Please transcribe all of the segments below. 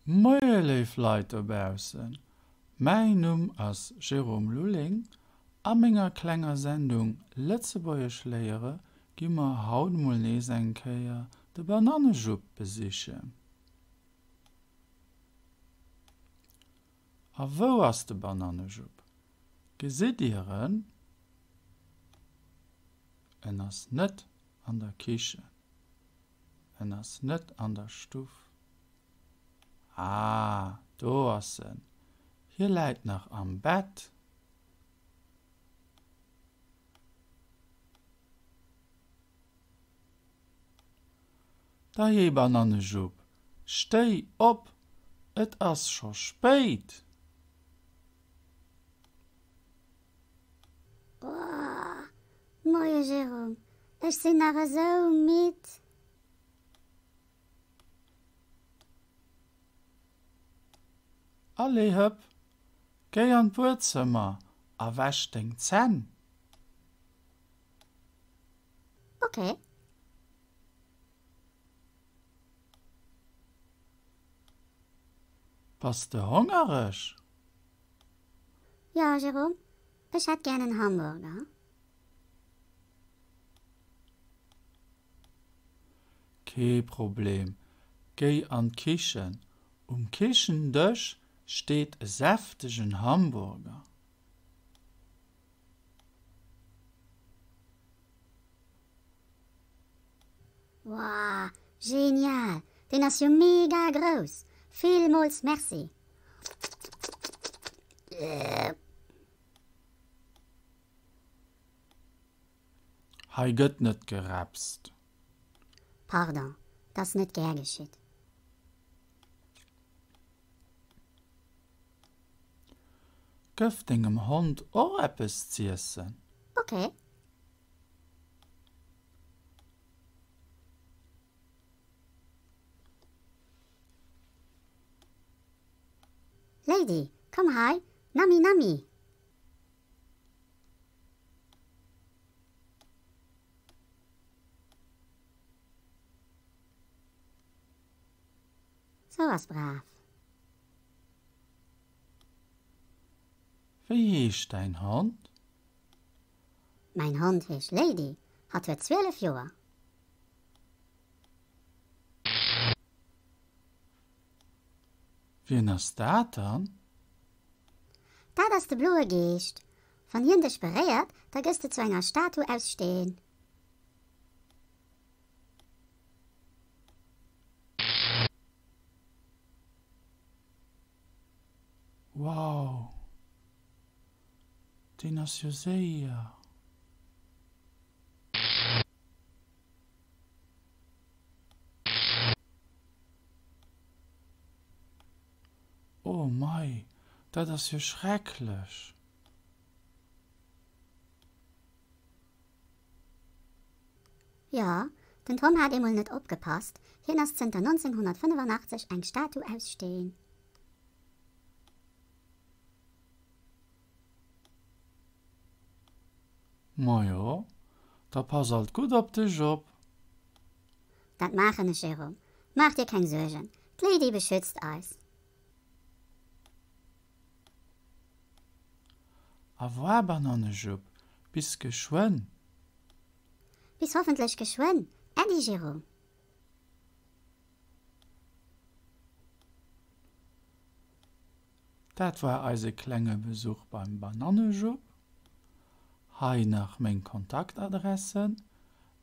Moie léif Leit dobaussen, mäin Numm ass Jérôme Lulling. A menger klenger Sendung Lëtzebuergesch léiere gi mer haut mol nees eng Kéier de Banannejupp besichen. A wou ass de Banannejupp? Gesitt Dir en? En ass net an der Kichen. En ass net an der Stuff. Ah, do ass en. Hie läit nach am Bett. Dajee Banannejupp, stéi op, et ass scho spéit! Ohh, moie Jérôme, ech sinn nach esou midd. Allez hëpp, géi an d'Buedzëmmer a wäsch deng Zänn. Ok. Bass de hongereg? Jo, Jérôme, ech hätt gär en Hamburger. Kee Problem, géi an d'Kichen, um Kichendësch steet e säftegen Hamburger. Woah, genial, deen ass jo mega grouss, villmols merci. Hei gëtt net gerepst. Pardon, 't ass net gär geschitt. Gëff dengem Hond och eppes z'iessen. Ok. Lady, komm hei, Nami Nami! Sou ass brav. Wéi heescht däin Hond? Mäin Hond heescht Lady, hatt huet 12 Joer. Wien ass dat dann? Dat ass de bloe Geescht. Wann hien dech beréiert, da gëss de zu enger Statue aus Steen. Wow, deen ass jo séier. Oh mei, dat ass jo schrecklech. Jo, den Tom hat eemol net opgepasst, hien ass zënter 1985 eng Statue aus Steen. Majo, da pass alt gutt op dech op. Dat maachen ech, Jérôme, maach dir keng Suergen, d'Lady beschützt eis. Au revoir Banannejupp, bis geschwënn! Bis hoffentlech geschwënn, Äddi Jérôme. Dat war eise klenge Besuch beim Banannejupp. Hei nach meng Kontaktadressen,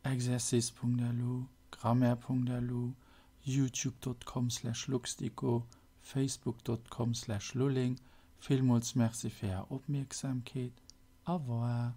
exercice.lu, grammaire.lu, youtube.com/luxdico, facebook.com/lulling Villmools Merci fir är Opmierksamkeet. Au revoir.